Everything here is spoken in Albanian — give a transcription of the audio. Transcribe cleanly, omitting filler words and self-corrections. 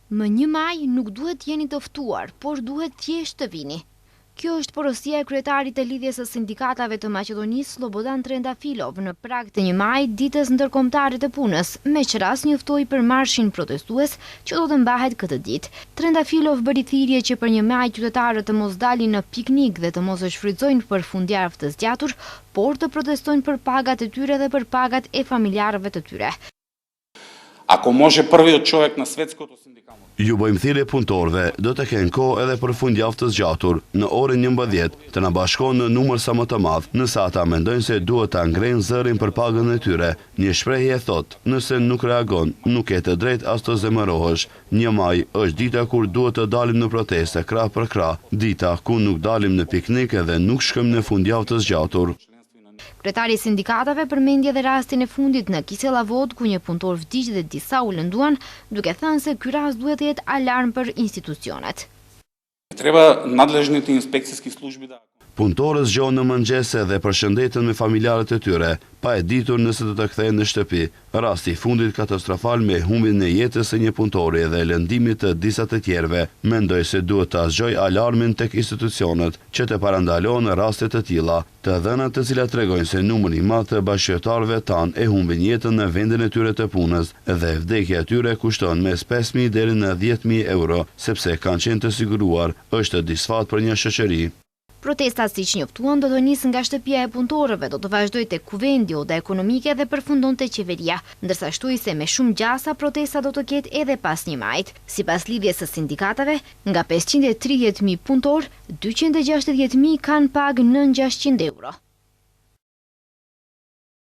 Më një maj nuk duhet të jeni të ftuar, por duhet thjesht të vini. Kjo është porosia e kryetarit të Lidhjes së Sindikatave të Maqedonisë, Sllobodan Trendafilov, në prag të një majit, Ditës Ndërkombëtare të Punës, me ç'rast njoftoi për marshin protestues që do të mbahet këtë ditë. Trendafilov bëri thirrje që për një maj qytetarët të mos dalin në piknik dhe të mos e shfrytëzojnë për fundjavë të zgjatur, por të protestojnë për pagat e tyre dhe për pagat e familjarëve të tyre. Ако може првиот човек на светското синдикално Ju bëjmë thirrje punëtorëve, do të kenë kohë edhe për fundjavë të zgjatur, në orën 11, të na bashkohen në numër sa më të madh, nëse ata mendojnë se duhet ta ngrenë zërin për pagën e tyre. Një shprehje thotë, nëse nuk reagon, nuk ke të drejtë as të zemërohesh. Një maj është dita kur duhet të dalim në protestë krah për krah, dita ku nuk dalim në piknik dhe nuk shkojmë në fundjavë të zgjatur. Kryetari i sindikatave përmendi edhe rastin e fundit në Kisella Vodë, ku një punëtor vdiq dhe disa u lënduan, duke thënë se ky rast duhet të jetë alarm për institucionet. Треба надлежните инспекциски служби да Punëtorët zgjohen në mëngjes dhe përshëndeten me familjarët e tyre, pa e ditur nëse do të kthehen në shtëpi. Rasti i fundit katastrofal me humbjen e jetës së një punëtori dhe lëndimit të disa të tjerëve, mendoj se duhet ta zgjojë alarmin tek institucionet që të parandalohen raste të tilla. Të dhënat të cilat tregojnë se numri i madh të bashkëqytetarëve tanë e humbin jetën në vendin e tyre të punës dhe vdekja e tyre kushton mes 5.000 deri në 10.000 euro, sepse kanë qenë të siguruar, është disfat për një shoqëri. Protesta, siç njoftuan, do të nisë nga shtëpia e punëtorëve, do të vazhdojë tek Kuvendi, Oda Ekonomike dhe përfundon te qeveria, ndërsa shtoi se me shumë gjasa protesta do të ketë edhe pas një majit. Sipas lidhjes së sindikatave, nga 530.000 punëtorë, 260.000 kanë pagë nën 600 euro.